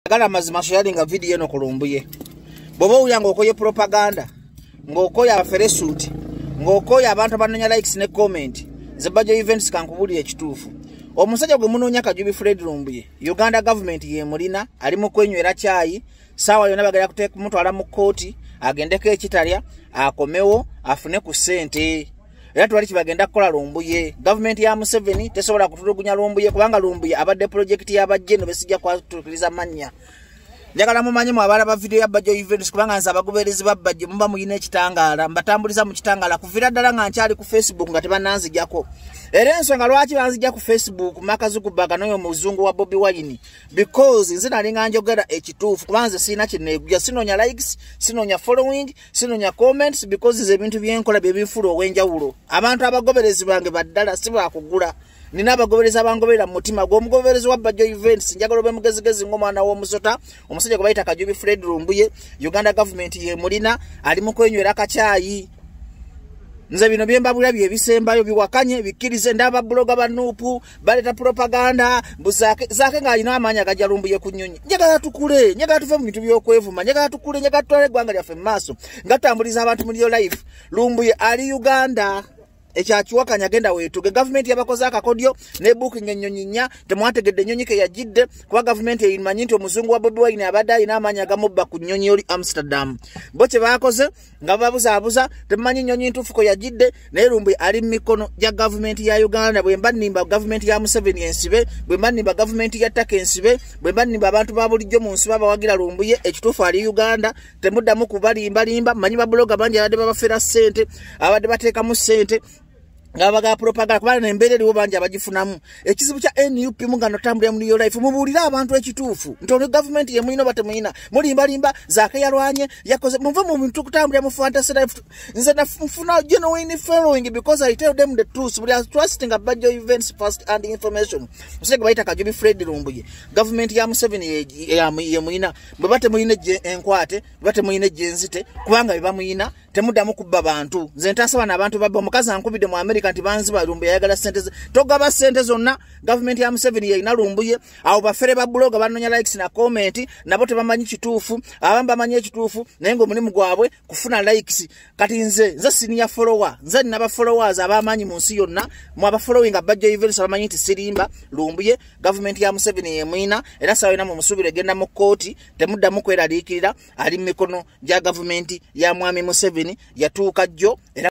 Gala mazima sharinga video eno kulumbuye. Bwoba owulira ng'okoye propaganda, ng'okoye abaferesuuti, ng'okoye abantu abanoonya likes ne comment, nze Bajjo Events kankubuulira ekituufu. Omusajja gwe munoonya Kajubi Fred Lumbuye, Uganda government yemulina, ali mu kwenywera kyayi, saawa yonna bagenda kumutwala mu kkooti, agendeko ekitalya, akomewo, afune ku ssente. Era twali kibagenda kukola Lumbuye. Gavumenti ya Museveni tesobola kutulugunya Lumbuye kubanga Lumbuye abadde projekiti y'abajje besijja kwatuukiriza mannya. Njagala mumanye mu abalaba video ya Bajjo Events kubanga nze abagoberezi ba Bajjo muba muyina ekitangaala, mbatambuliza mu kitangaala kuviira ddala nga nkyali ku Facebook nga tebannanzijjako. Era ensonga lwaki banzijja ku Facebook Mark Zuckerberg n'oyo muzungu wa Bobi Wine, because nze nali nga njogera ekituufu kubanga nze sirina kinneeguya, sinoonya likes, sinoonya following, sinoonya comments, because nze ebintu byenkola bye binfuula ow'enjawulo. Abantu abagoberezi bange baddala si baakugula. Nina abagoberezi abangoberera mu mutima gw'omugoberezi wa Bajjo Events, njagala obe mugezigezi ng'omwana w'omusota, omusajja gwe bayita Kajubi Fred Lumbuye, Uganda government yemulina, ali mu kwenywera kacaayi. Nze bino bye mbabulira bye bisembayo, biwakanye, bikkirize. Ndaba blogger ba Nuupu baleeta propaganda mbu Zaake ng'alina amaanyi agajja Lumbuye ku nnyonyi. Njagala tukule, njagala tuve mu bintu by'okwevuma, njagala tukule, njagala tutwale eggwanga lyaffe mu maaso nga tutambuliza abantu mu real life. Lumbuye ali Uganda, ekyakiwakanya genda weetuge. Gavumenti yabakoze akakodyo ne booking ennyonyi nnya, temwategedde ennyonyi ke yagidde kuba gavumenti emanyi nti omuzungu wa Bobi Wine abadde alina amaanyi agamubba ku nnyonyi oli Amsterdam. Bo kye baakoze nga babuzaabuza, temumanyi nnyonyi ntuufu kwe yagidde, naye Lumbuye ali mu mikono gya gavumenti ya Uganda. Bwe mba nnimba gavumenti ya Museveni ensibe, bwe mba nnimba gavumenti ya Ttaka ensibe, bwe mba nnimba abantu ba bulijjo mu nsi babawagira Lumbuye, ekituufu ali Uganda. Temuddamu kubalimbalimba. Mmanyi babuloga bangi abadde babafera ssente, abadde bateekamu ssente nga baga propaganda kubanga embeera eriwo bangi abagifunamu. Ekizibu kya NUP muganda otambulira mu real life, mubuulire abantu ekituufu nti ono gavumenti ye mulina oba temulina. Mulimbalimba Zaake yalwanye yakoze, muve mu bintu kutambulira mu fantasy life. Nze nfuna genuine following because I tell them the truth. We are trusting Bajjo Events first and information. Musajja gwe bayita Kajubi Fred Lumbuye, gavumenti ya Museveni ye mulina. Bwe batemulina enkwate, bwe batemulina ejjenzite, kubanga bye bamuyina temuddamu kubba bantu. Nze ntaasa bano abantu babba. Omukazi ankubidde mu Amerika nti banziba Lumbuye ayagala ssente ze. Togaba ssente zonna, gavumenti ya Museveni yeyina Lumbuye. Abo bafere ba blogger banoonya likes na comment, nabo tebamanyi kituufu. Abamu bamanyi ekituufu naye ng'omulimu gwabwe kufuna likes. Kati nze senior follower, nze nina ba followers ab'amaanyi mu nsi yonna. Mu aba following Bajjo Events abamanyi nti sirimba. Lumbuye gavumenti ya Museveni yemuyina, era saawa yonna mumusuubire egenda mu kkooti. Temuddamu kweraliikirira, ali mu mikono gya gavumenti ya Mwami Museveni, yatuuka jjo era.